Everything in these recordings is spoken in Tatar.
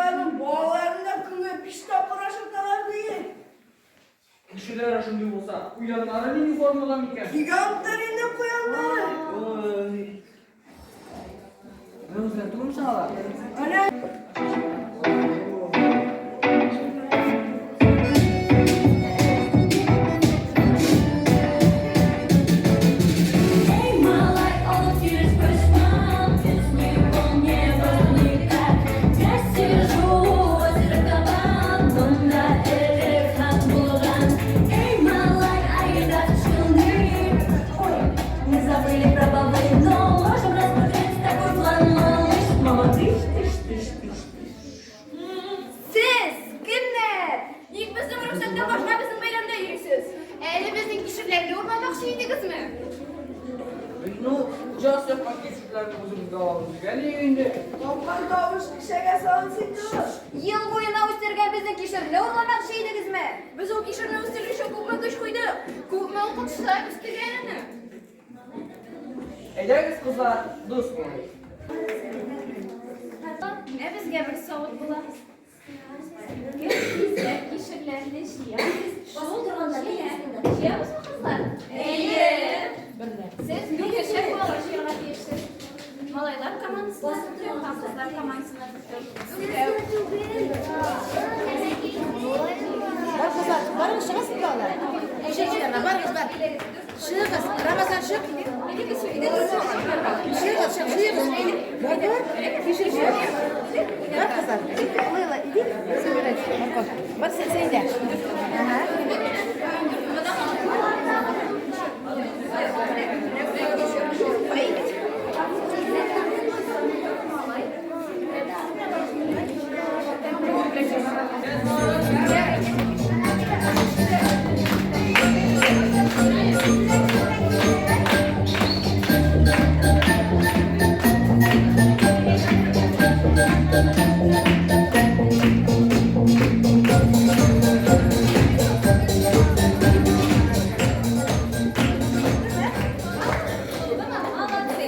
байларның балаларын да көнгә биш тапкыр ашаталар ди. Кешеләре шундый булса, куяннары нинди формада микән? Гиганттыр инде куяннары. Ой. Менә үзләре түгелме соң алар? Әнә. Эй, малай, алып килеш почмак, Төсме вполне возникает. Я сижу у озера Кабан, Монда элек хан булган. Эй, малай, айда в челны. Ой, мы забыли про бобы, но можем рассмотреть такой план, малыш. Мама, тыш, тыш, тыш, тыш, тыш. Сез кемнәр? Ник безнең рөхсәттән башка безнең бәйрәмдә йөрисез? Әле безнең кишерләрне урламакчы идегезме? Ну, хуҗасы яккан кишерләрне үзебезгә алабыз дигән идек инде. Тапкан табыш кешегә салынсын инде ул. Ел буена үстергән безнең кишерне урламакчы идегезме? Без ул кишерне үстерер өчен күпме көч куйдык, күпме укытучылар үстергән аны. Әйдәгез, кызлар, дус булыйк. Менә безгә бер савыт була. Кем тизрәк кишерләрне җыя, шул җыя. Җыябызмы, кызлар? Әйе. Сез икешәр бала җыярга тиешсез. Малайлар командасына дүртәү һәм кызлар командасына дүртәү. Дүртәү. Бар, кызлар, барыгыз, чыгасыз балалар. Кишер җыярга, барыгыз, бар. Чыгыгыз, Рамазан, чык. Чыгыгыз, чык, җыегыз. Бар, бар, кишер җыягыз. Бар, кызлар. Лейла, иди собирать морковь. Бар, син, син дә. Ага. Молодцы.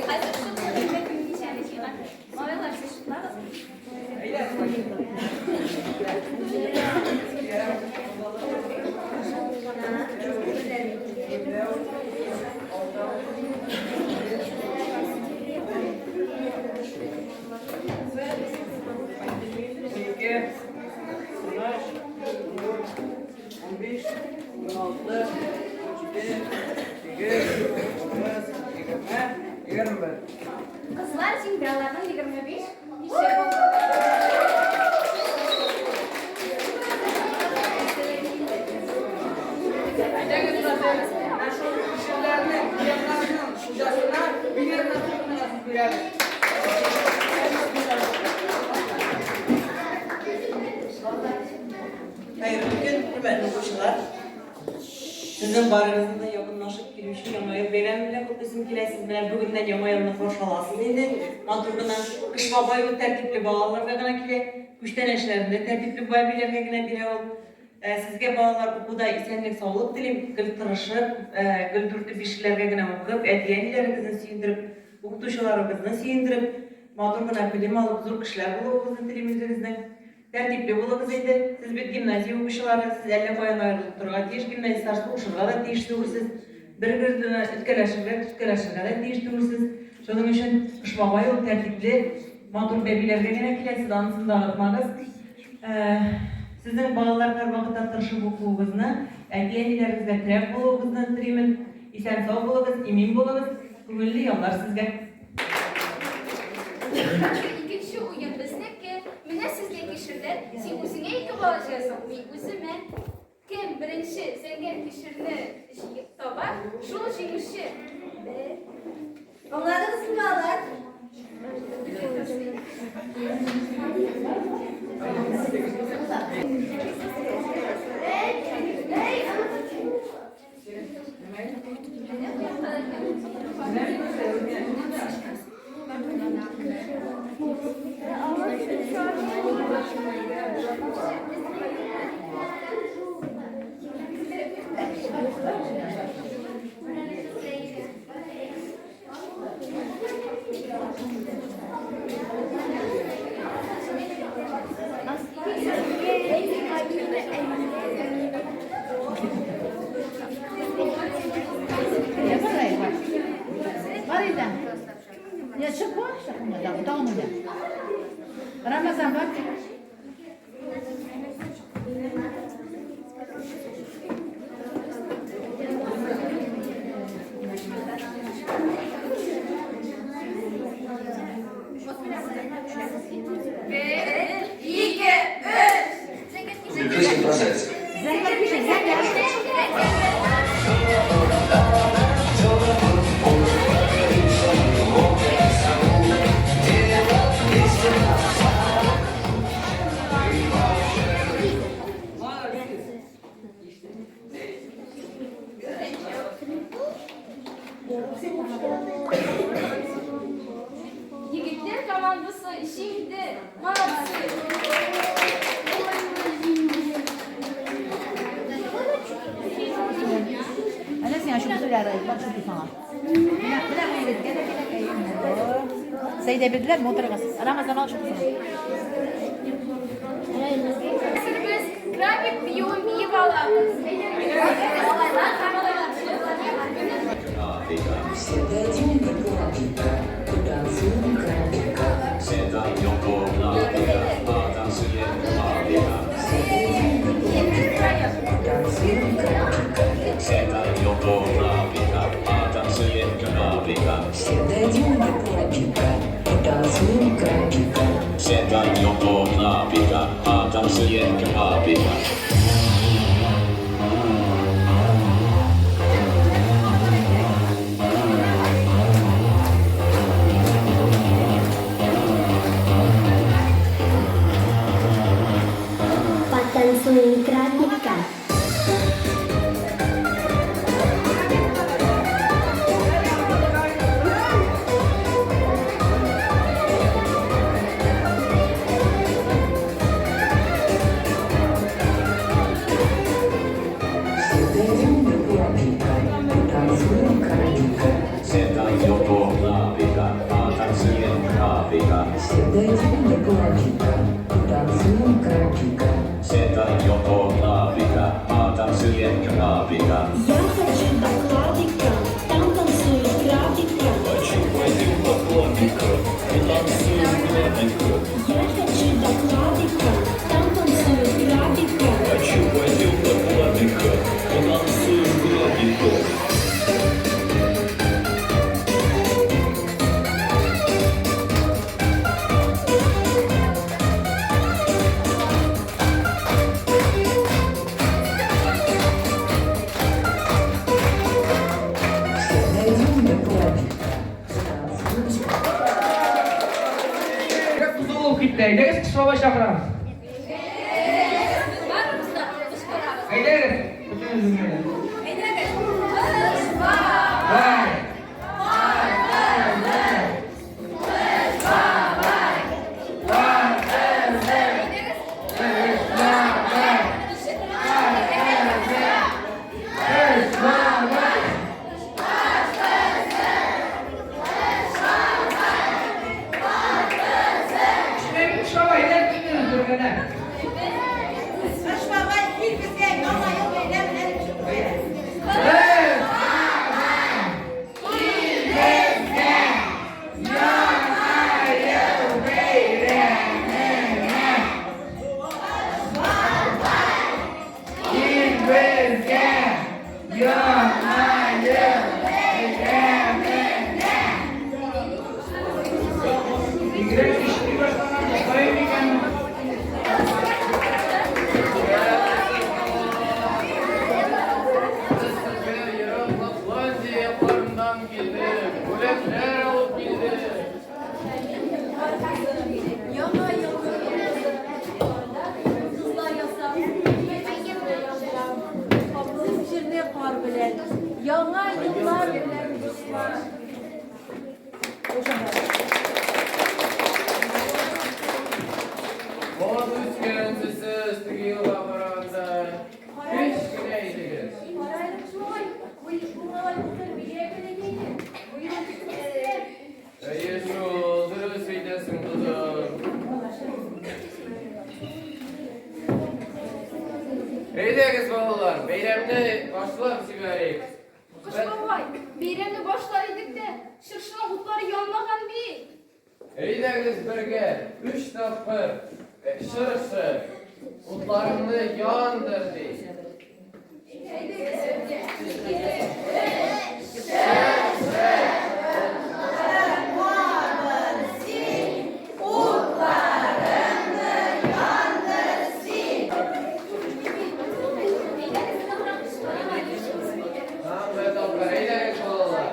Хәзер шутлы кем ничәне җыйган? Малайлар, сез шутлагыз. Әйдә, Ике, 13, 14, 15, 16, 17, 8, 9, 20, 21. Кызлар җиңде, аларның 25 кишер булды. Әйдәгез хәзер менә шул кишерләрнең, куяннарның хуҗасына билет насыйбын язып бирәбез. Хәерле көн, хөрмәтле укучылар! Сезнең барыгызны да якынлашып килүче Яңа ел бәйрәме белән котлыйсым килә. Сез менә бүгеннән Яңа елны каршы аласыз инде. Матур гына. Кыш бабай ул тәртипле балаларга гына килә. Күчтәнәчләрен дә тәртипле бабиләргә генә бирә ул. Сезгә, балалар, укуда исәнлек-саулык телим. Гел тырышып, гел дүртле бишлеләргә генә укып, әти-әниләрегезне сөендереп, укытучыларыгызны сөендереп, матур гына белем алып, зур кешеләр булуыгызны телим үзегезнең. Тәртипле булыгыз инде. Сез бит гимназия укучылары, сез әллә каян аерылып торырга тиеш гимназистлар, сугышырга да тиеш түгелсез. Бер-берегез белән үткәләшергә, төткәләшергә дә тиеш түгелсез. Шуның өчен Кыш бабай ул тәртипле, матур бәбиләргә генә килә, сез анысын да онытмагыз. Сезнең балалар һәрвакытта тырышып укуыгызны, әти-әниләрегезгә терәк булуыгызны телимен. Исән-сау булыгыз, имин булыгыз. Күңелле яллар сезгә! Икенче уен безнеке. Менә сезгә кишерләр. Син үзеңә ике бала җыясың, мин үземә. Кем беренче зәңгәр кишерне җыеп таба, шул җиңүче. Бер. Аңладыгызмы, балалар? Рамазан бар. Зәңгәр кишер, зәңгәр. Егетләр командасы җиңде. Молодцы. Әнә сиңа шуны сөйләр, бак шуны саңа. Менә, менә егеткә дә кирәк. Сәйдә бирделәр, моторга. Рамазан ал шуны. Хәзер без крабик биюен биеп алабыз. Малайлар һәм малайлар. Все дойдем до крабика, потанцуем крабика. Все дойдем до крабика, потанцуем крабика. Все дойдем до крабика, потанцуем крабика. Потанцуем крабика. Все дойдем до крабика, потанцуем крабика. Все дойдем до крабика, потанцуем крабика. Я хочу до крабика, там танцуют крабика. Я хочу до крабика, там танцуют крабика. Все дойдем до крабика, потанцуем. Бигрәк кызу булып китте. Әйдәгез, Кыш бабай чакырабыз. Барыбыз да кычкырабыз. Әйдәгез, бөтенебез бергә. Әйдәгез. Кыш бабай. Бай. Әйдәгез. Кыш бабай. Кыш бабай, әйдәгез, бөтенебез бергә. Кыш бабай, кил безгә, Яңа ел бәйрәменнән Кыш Кил безгә Яңа ел бәйрәменә. Бигрәк ишетми башлаган, йоклый микән? Без сезгә ерак Лапландия якларыннан килдек, бүләкләр алып килдек. Яңа елны кызлар ясап, каплыйм җирне кар белән. Яңа еллар белән, дуслар. Боз үскәнсез сез теге елга караганда. Кечкенә идегез. Карале, Кыш бабай, бу бу малай былтыр бигрәк бәләкәй иде. Быел ничек үскән. Әйе шул, дөрес әйтәсең, кызым. Әйдәгез, балалар, бәйрәмне башлап җибәрик. Кыш бабай, бәйрәмне башлар идек тә, чыршының утлары янмаган бит. Әйдәгез бергә өч тапкыр чыршы утларыңны яндыр, ди. Тагын бер тапкыр, әйдәгез, балалар.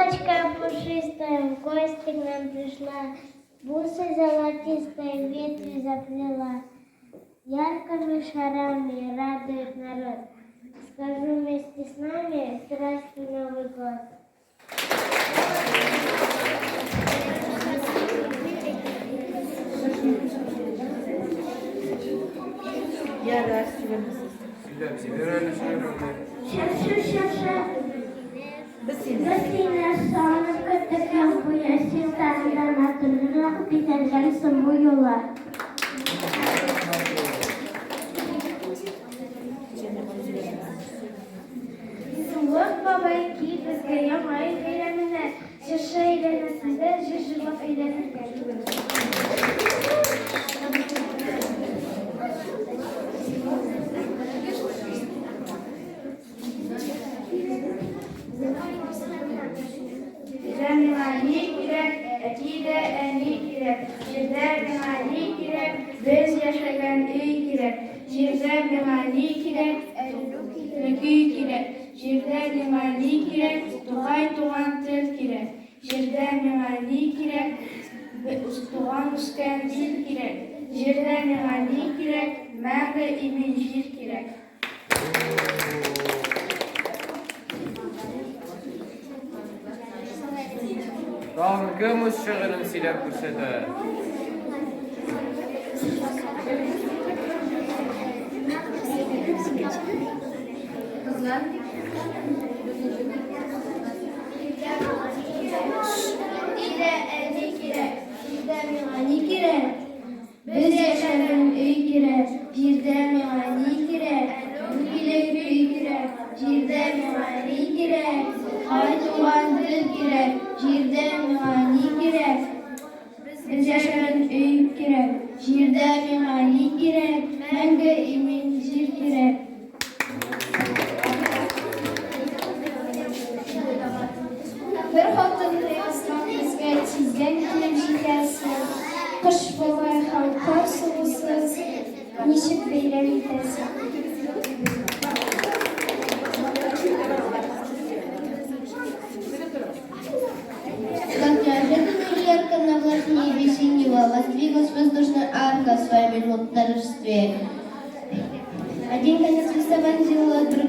Елочка пушистая в гости к нам пришла, бусы золотистые ветви заплела. Яркими шарами радует народ. Скажу вместе с нами: здравствуй, Новый год! Ярар, сөйләмисез. Сөйләп җибәр әле шигыреңне. Чыршы, чыршы, Без сине. Без сине сагынып көттек яз буе, син тагын да матуррак бизәлгәнсең бу юлы. Суык бабай, кил безгә Яңа ел бәйрәменә, чыршы әйләнәсендә җыр җырлап әйләнергә. Җирдә миңа ни кирәк, әти дә әни кирәк. Җирдә миңа ни кирәк, без яшәгән өй кирәк. Җирдә миңа ни кирәк, әле көй кирәк. Җирдә миңа ни кирәк, Тукай туган тел кирәк. Җирдә миңа ни кирәк, туган үскән ил кирәк. Җирдә миңа ни кирәк, мәңге имин җир кирәк. Тагын кем үз шигырен сөйләп күрсәтә? Әти дә әни кирәк, җирдә миңа ни кирәк? Без яшәгән өй кирәк, җирдә миңа ни кирәк? Күңелле көй кирәк, җирдә миңа ни кирәк? Ай туган тел кирәк, җирдә миңа ни кирәк? Без яшәгән өй кирәк, җирдә миңа ни кирәк? Мәңге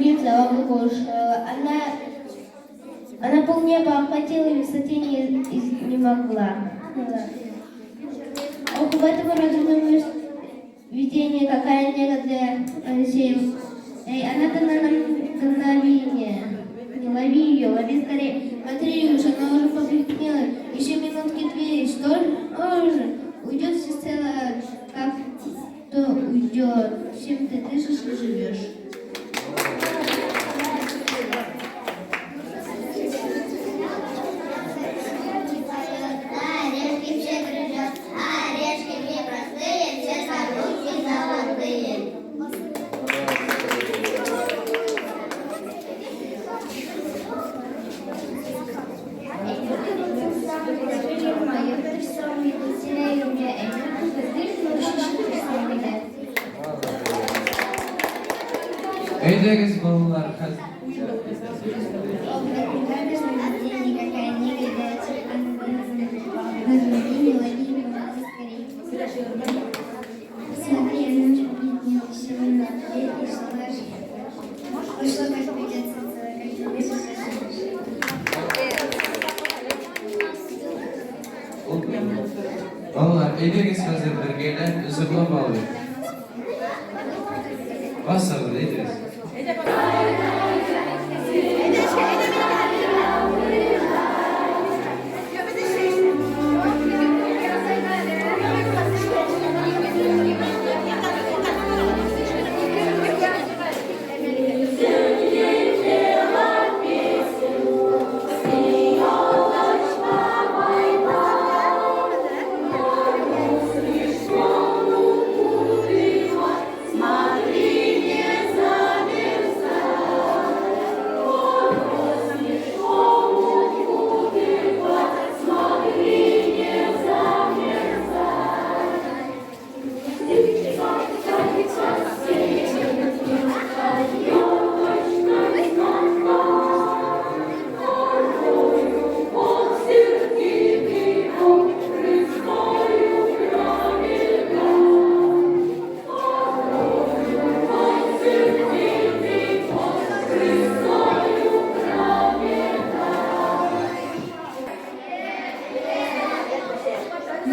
Другим слова кушала. Она полнеба охватила и в высоте не изнемогла. Ох, в этом радужном видении какая нега для Алексея. Эй, она дана нам мгновение. Не лови ее, лови скорее. Смотри уж, она уже побледнела. Еще минутки две, что же? Уйдет всецело, как то уйдет. Чем ты дышишь и живешь. Орешки все грызет, орешки непростые, все скорлупки золотые. Әйдәгез, балалар, хәзер. Смотри, она уже побледнела, еще минут две, и что же? Ушло, как придется, как ты дышишь и живешь. Балалар, әйдәгез хәзер бергәләп җырлап алыйк. Басыгыз, әйдәгез.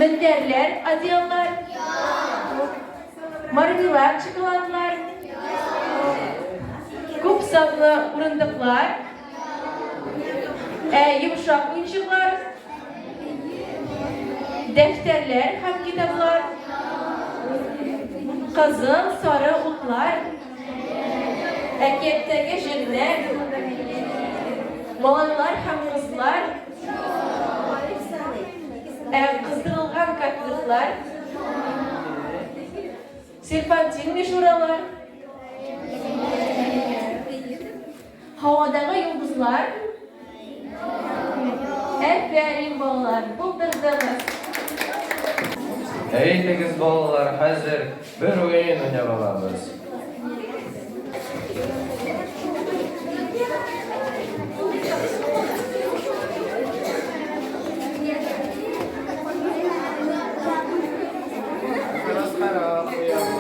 Мендәрләр, одеяллар. Мармелад, шоколадлар. Күп санлы урындыклар. Ә йомшак уенчыклар. Дәфтәрләр һәм китаплар. Кызыл, сары утлар. Әкияттәге җеннәр. Малайлар һәм кызлар. Ә кыздырылган котлетлар. Серпантин мишуралар. Һавадагы йолдызлар. Әфәрин, балалар, булдырдыгыз. Әйдәгез, балалар, хәзер бер уен уйнап алабыз. Бераз карап куябыз.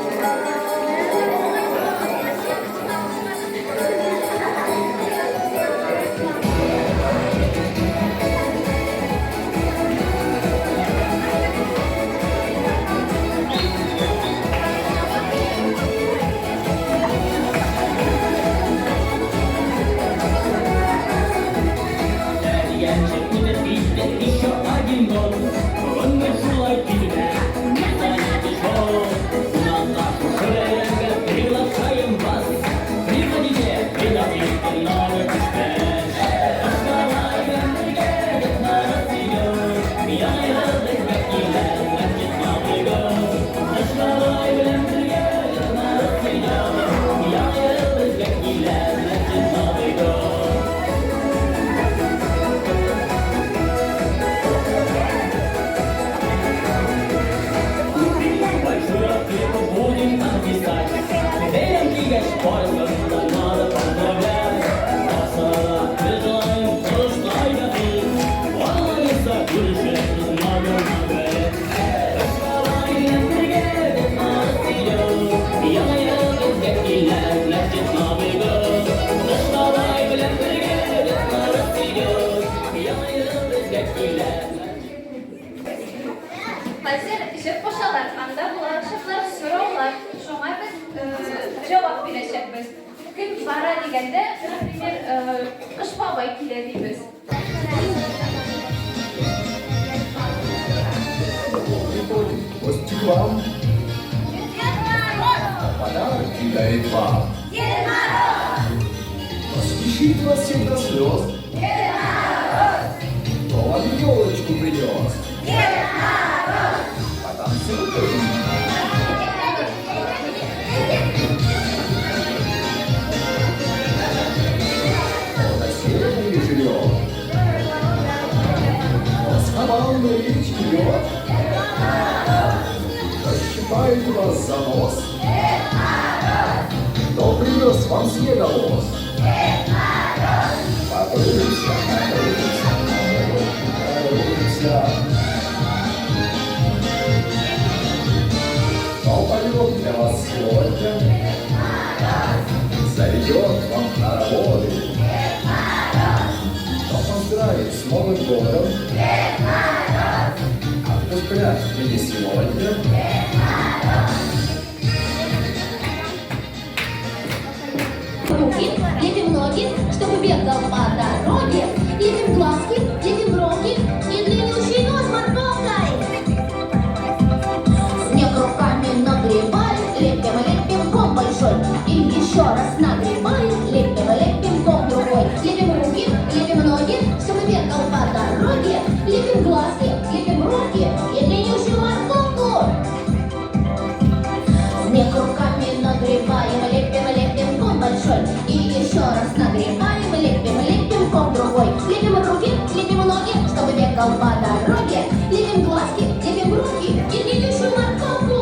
килгәндә, например, Кыш бабай килә дибез. Гости к вам. Подарки дарит вам. Дед Мороз! Рассмешит вас всех до слез. Дед Мороз! Кто вам елочку принес? Дед Мороз! Потанцуем. Кто на севере живет? Кто с командой речь ведет? Кто щипает вас за нос? Кто привез вам снеговоз? Подружимся, подружимся, подружимся. Кто поет для вас сегодня? Заведет вам хороводы. Кто поздравит с Новым годом? А кто спрячет меня сегодня? Руки, лепим ноги, чтобы бегал по дороге. Лепим глазки, лепим бровки и длиннющий нос морковкой. Снег руками нагребаем, лепим, лепим ком большой. И еще раз нагребаем, лепим, лепим ком другой. Лепим руки, лепим ноги, чтобы бегал по дороге. Лепим глазки, лепим руки и длиннющую морковку. Снег руками нагребаем, лепим, лепим ком большой. И еще раз нагребаем, лепим, лепим ком другой. Лепим руки, лепим ноги, чтобы бегал по дороге. Лепим глазки, лепим руки и длиннющую морковку.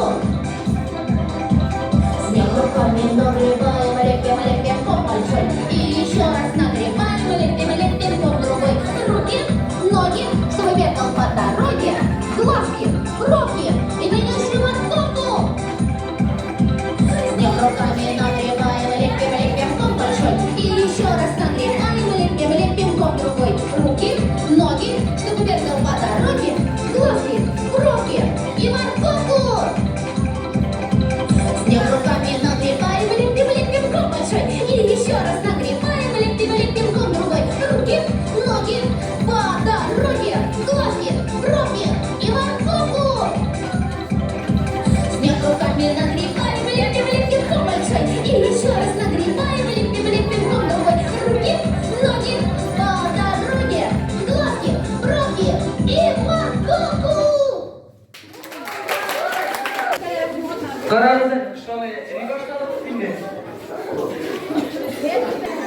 Снег руками нагребаем, лепим, лепим ком большой. И еще раз нагребаем, лепим, лепим ком другой. Руки, ноги, чтобы бегал по дороге. Глазки, бровки и длиннющую морковку. Снег руками нагребаем, лепим, лепим ком большой. И еще раз нагребаем, лепим, лепим ком другой. Руки, ноги, чтобы бегал по дороге. Глазки, бровки и морковку. Снег руками нагребаем, лепим, лепим ком большой. И еще раз нагребаем, лепим, лепим ком другой. Руки, ноги, по дороге. Глазки, бровки и морковку. Снег руками нагребаем, лепим, лепим ком большой. И еще раз нагребаем, лепим, лепим ком другой. Руки, ноги, по дороге. Глазки, бровки и морковку. Карагыз әле, Кыш бабай эри башлады бит инде.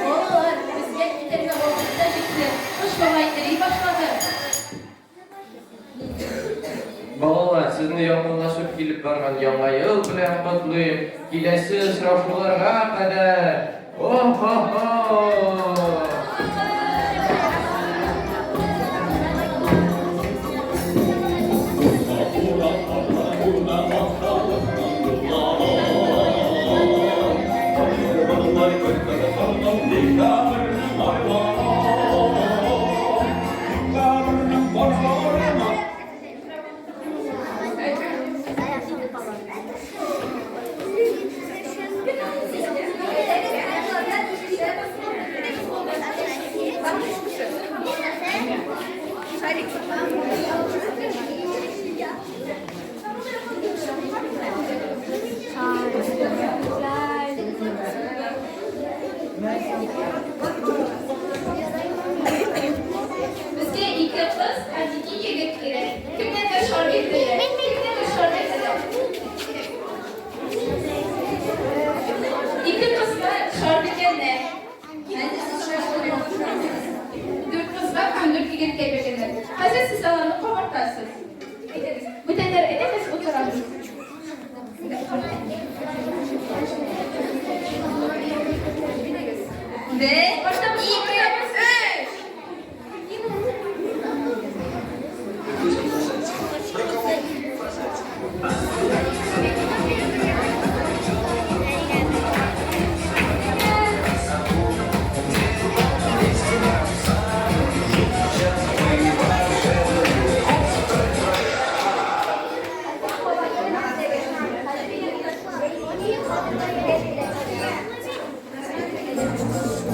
Балалар, безгә китәргә вакыт та җитте. Кыш бабай эри башлады. Балалар, сезне якынлашып килеп барган Яңа ел белән котлыйм. Киләсе очрашуларга кадәр. О-хо-хо! Безгә ике кыз һәм ике егет кирәк. Кемнәргә шар бирделәр? Кемнәргә шар бирделәр? Ике кызга шар биргәннәр. Дүрт кызга һәм дүрт егеткә биргәннәр. Хәзер сез аларны кабартасыз. Әйдәгез. Бүтәннәр, әйдәгез, утырабыз. Бер, Башта ике, утырабыз. өч.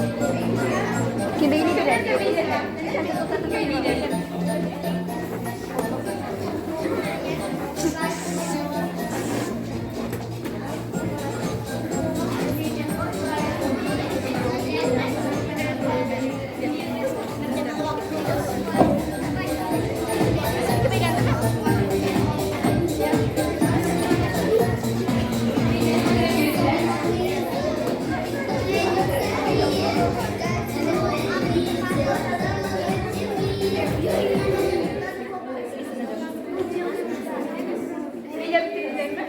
Бәйләп беттегезме?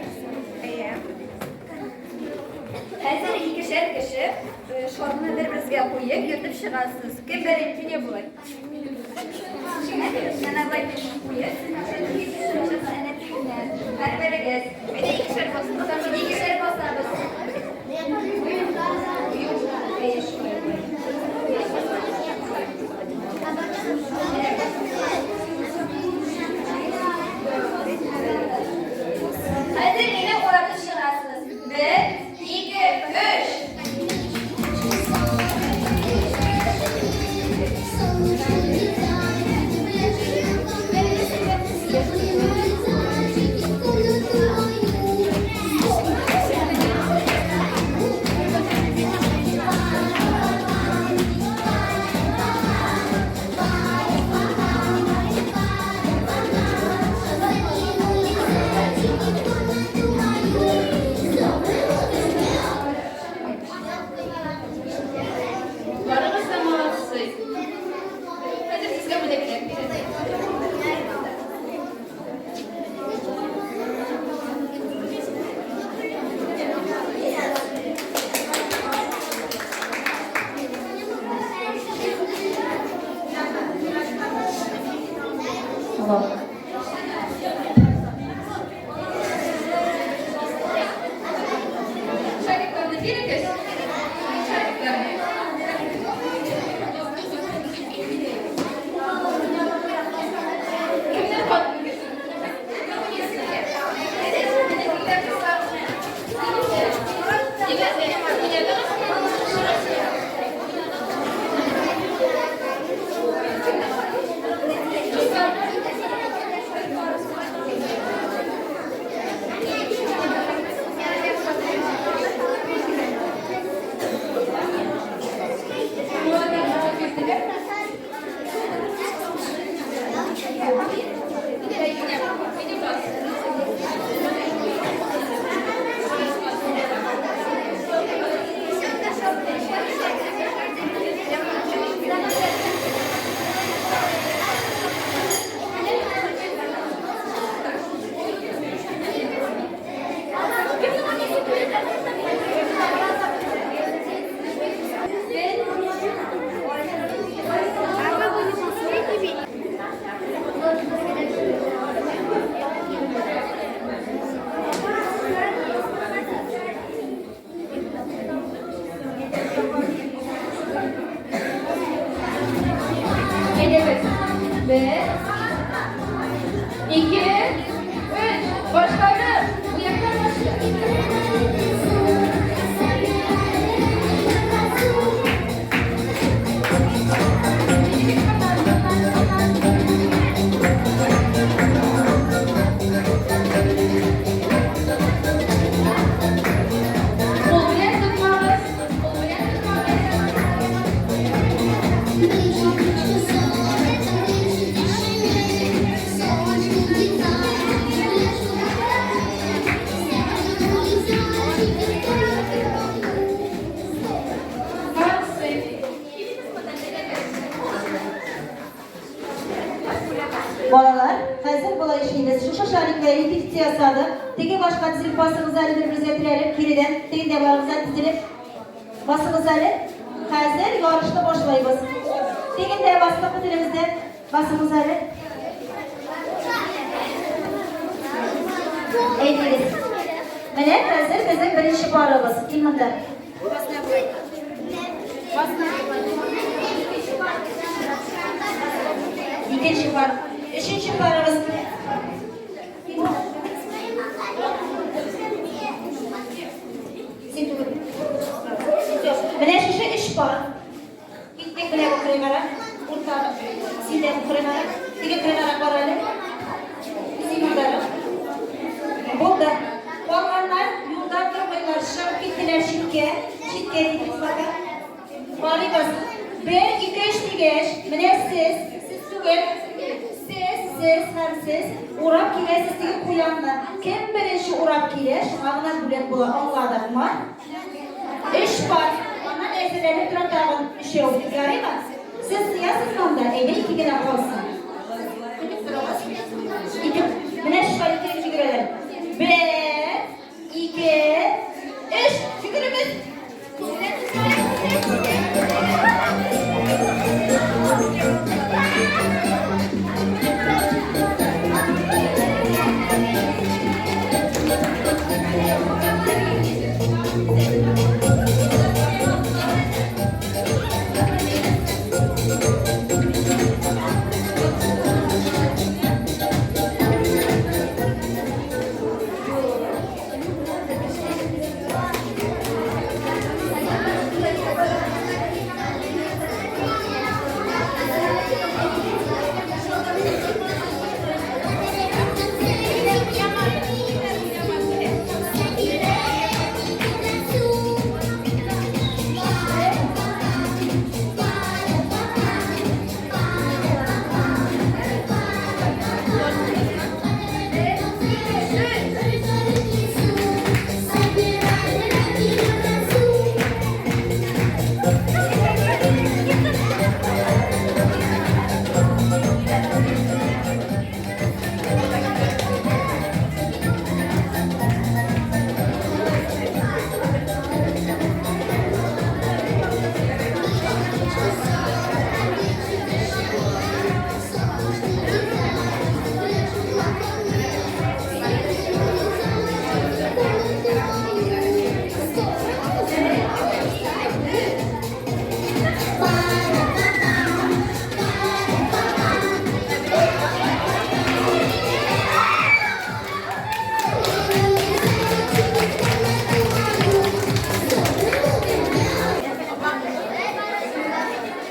Әйе. Хәзер икешәр кеше э, шарны бер-берегезгә куеп йөртеп чыгасыз. Кем беренче не булыр? Менә болай куеп, әнә тегеннән. Һәрберегез. Әйдә икешәр басабыз. Икешәр басабыз. Әйе, шулай. Хәзер мине уратып чыгасыз. Бер, ике, өч. Барыгыз да молодцы. Хәзер сезгә бүләкләр бирәм. Шарикларны бирегез. Шарикларны. Кемнәр хатын? Әйдәгез. Бер, ике, өч. Башладык. Бу яктан башлыйк. Кул белән тотмагыз. Кул белән тотмагыз. Молодцы. Балалар, хәзер болай эшлибез. Шушы шариклар репетиция ясадык. Теге башка тезелеп басыгыз әле бер-берегезгә терәлеп, киредән тегендә барыгыз да тезелеп басыгыз әле. Хәзер ярышны башлайбыз. Тегендә бастык бөтенебез дә. Басыгыз әле. Әйдәгез. Менә хәзер безнең беренче парыбыз. Кил монда. Икенче пар. Өченче парыбыз. Син түгел. Менә шушы өч пар. Киттек менә бу кырыйгара. Уртага. Син дә кырыйгарак. Теге кырыйгарак бар әле. Син мондарак. Булды. Калганнар юлда тормыйлар, чыгып киттеләр читкә. Читкә китегез пока. Карыйбыз. Бер, ике, өч дигәч, менә сез, сез түгел, сез, сез һәм сез урап киләсез теге куянны. Кем беренче урап килә, шуңа гына бүләк була. Аңладыкмы? Өч пар. Аннан әзерләнеп тора тагын өчәү. Ярыймы? Сез сыясызмы анда? Әйдә, ике генә калсын. Көтеп торыгыз. Ике. Менә шулай икегез йөгерәләр. Бер, ике, өч. Йөгерегез.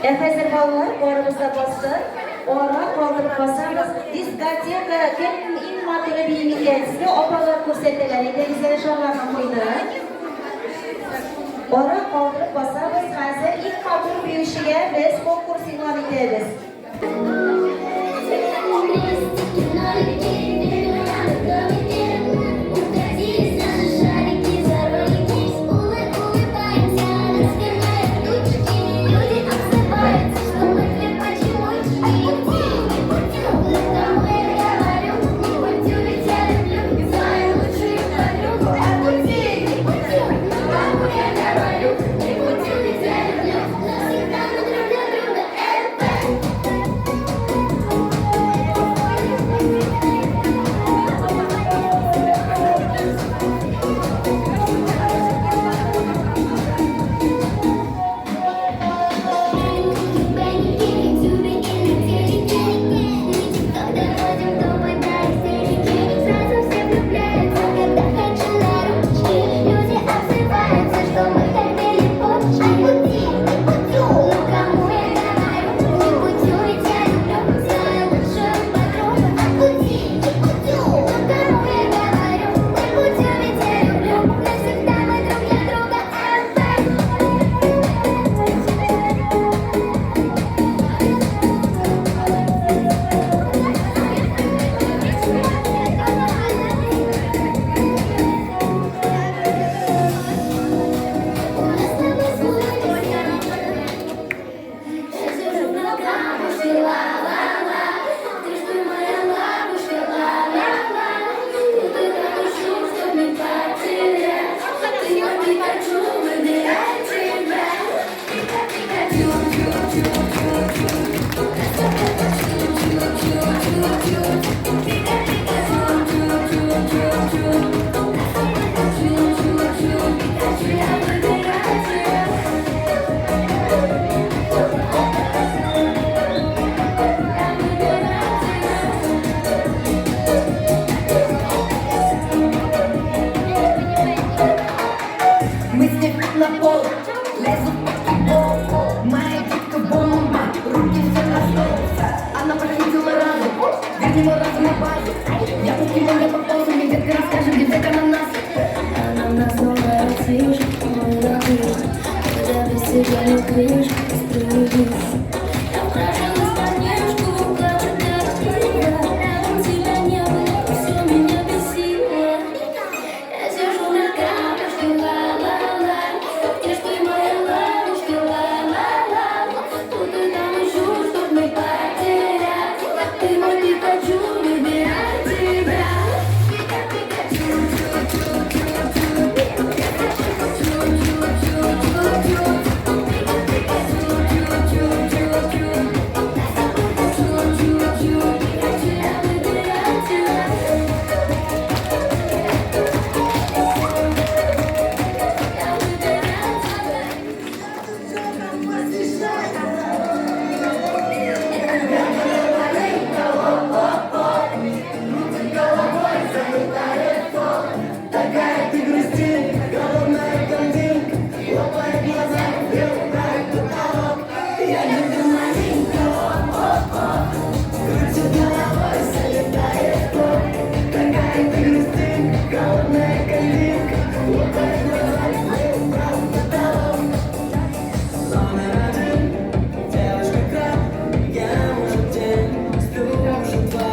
Ә хәзер балалар барыбыз да басып, ара калдырып басабыз. Дискотека, кем иң матуры бии микән? Сезгә апалар күрсәтәләр. Әйдәгез әле шарларны куйдык. Ара калдырып басабыз. Хәзер иң матур биючегә без конкурс игълан итәбез. Крышку спрыгнешь. Я вкрашилась парнишку, кооператива. Рядом тебя не было, все меня бесило. Я сижу на камушке, ла-ла-ла. Где ж ты, моя ладушка, ла-ла-ла. Тут и там ищу, чтоб не потерять. Ты мой Пикачу, выбирай тебя. Пика, Пикачу, чу, чу, чу, чу. Чу, чу, чу, чу, чу. Такая ты грустинка, голодная блондинка, лопает глаза, белая потолок. Я люблю малинку, о-о-о, крутит головой, залетает ток. Такая ты грустинка, голодная блондинка, лопает глаза, белая потолок. Номер один, девушка краб, я уже день, сплю уже два.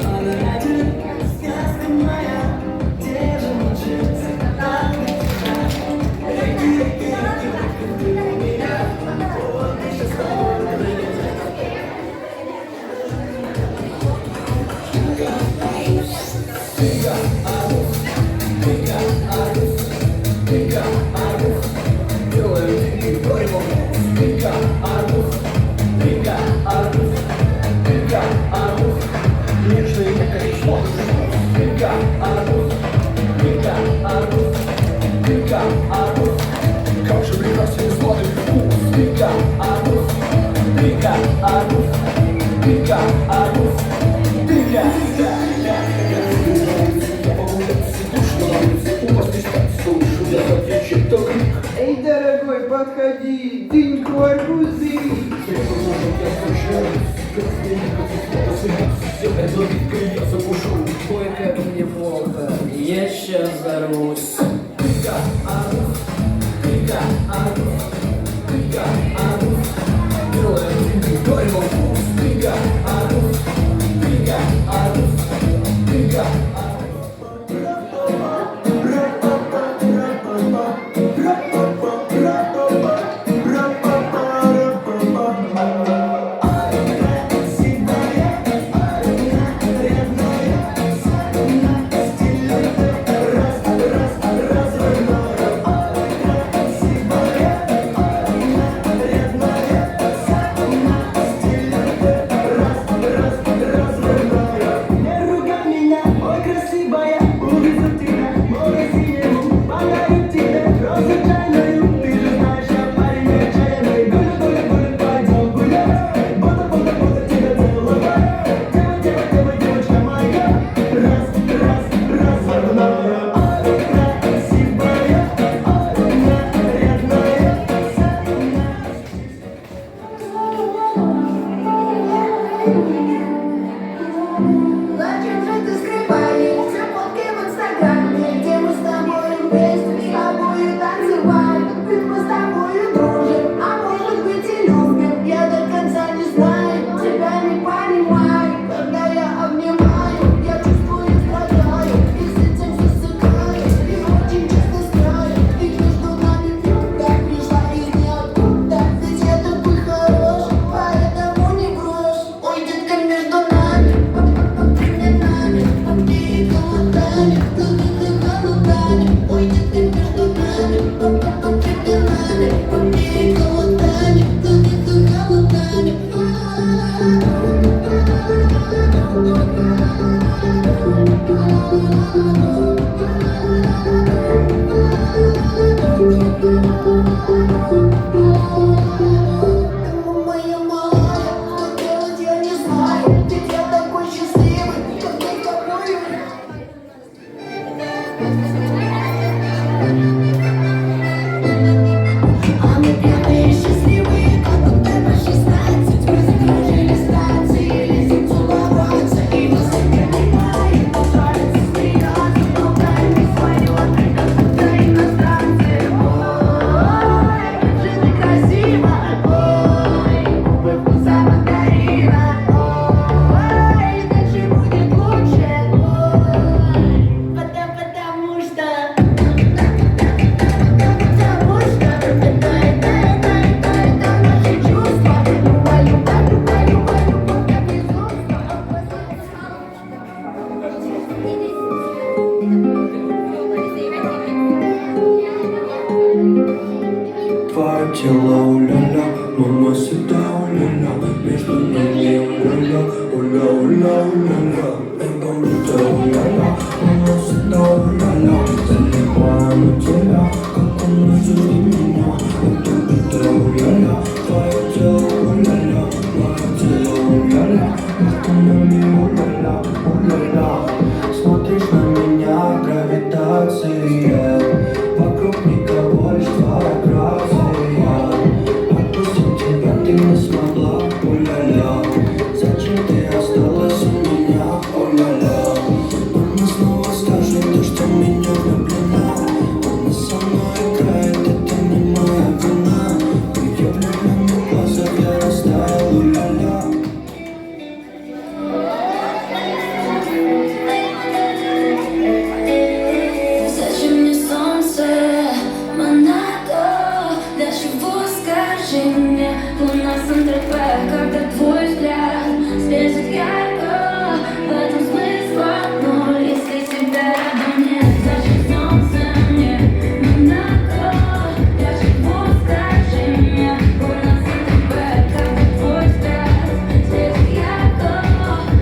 Номер один, сказка моя. Как же прекрасен сладкий вкус. Пика, арбуз, пика, арбуз, пика, арбуз, пика, пика, я погулять, душно на улице, у вас не спать, слышу я за чей-то крик. Эй, дорогой, подходи, дыньку, арбузы. Я закушу. Ой, как мне плохо, я сейчас взорвусь. Пика, арбуз, пика, арбуз, пика, арбуз. Делаем деньги, говорим о вкус. Пика, арбуз, пика, арбуз, пика, Зачем же ты скрываешь все фотки в Инстаграме, где мы с тобой вместе, с тобою танцевали, ведь мы с тобою дружим, а может быть и любим. Я до конца не знаю, тебя не понимаю. Когда я обнимаю, я чувствую, страдаю, и с этим засыпаю, и очень часто знаю, ведь между нами вьюга пришла из ниоткуда. Ведь я такой хороший, поэтому не брошу. Ой, детка, между нами, ой, детка, между нами, моя малая, что делать я не знаю, ведь я такой счастливый, когда с тобою. А мы пьяные счастливые, как будто по 16. Мы закружили станции, лезем целоваться. И нас не понимает, нравится смеяться, болтаем не свое, как будто иностранцы. Ой, Луна Сан-Тропе, когда твой взгляд светит ярко. В этом смысла ноль, если тебя рядом нет. Зачем солнце мне, Монако? Для чего, скажи мне? Луна Сан-Тропе, когда твой взгляд светит ярко.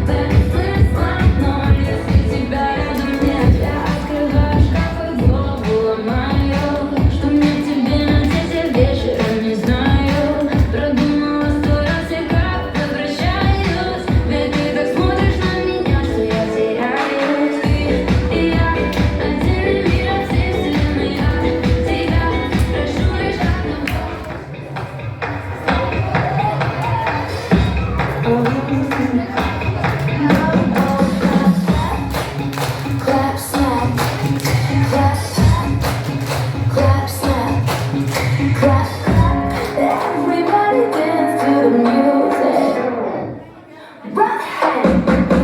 В этом смысла ноль, если тебя рядом нет. Я открываю шкаф и голову ломаю, что мне тебе надеть, я вечером не знаю. Продумала сто раз я как возвращаюсь, ведь ты так смотришь на меня, что я теряюсь. Ты и я, отдельный мир от всей вселенной. Я тебя прошу лишь одного. Clap, snap, clap, clap, snap, clap, clap. Everybody dance to the music. Rock hand. Clap,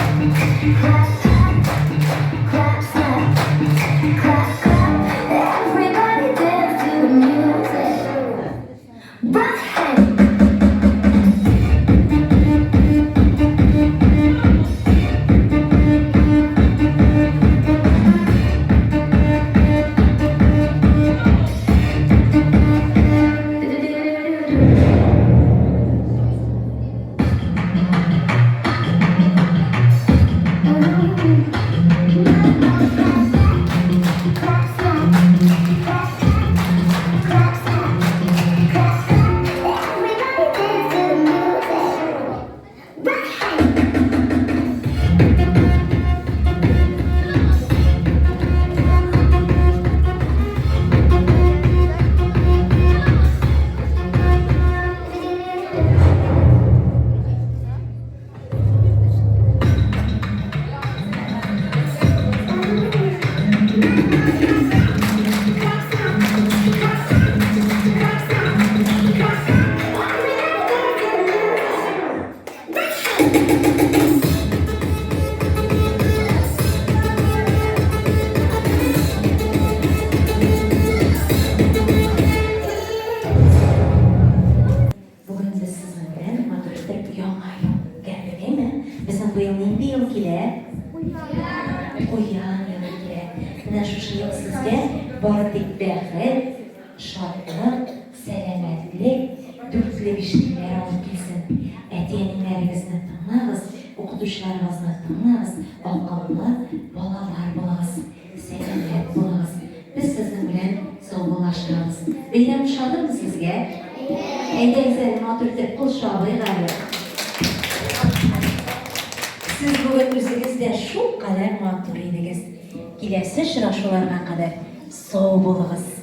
snap, clap, clap, snap, clap, clap. Everybody dance to the music. Rock hand. Бүген без сезнең белән матур итеп Яңа ел үткәрдек, әйме? Безнең быел нинди ел килә? Куян елы килә. Менә шушы ел сезгә бары тик бәхет, шатлык, сәламәтлек, дүртле бишлекләр алып килсен. Әти-әниләрегезне тыңлагыз, укытучыларыгызны тыңлагыз, акыллы балалар булыгыз, сәламәт булыгыз. Без сезнең белән саубуллашабыз. Бәйрәм ошадымы сезгә? Әйдәгез әле матур итеп кул чабыйк әле. Сез бүген үзегез дә шулкадәр матур идегез. Киләсе очрашуларга кадәр сау булыгыз.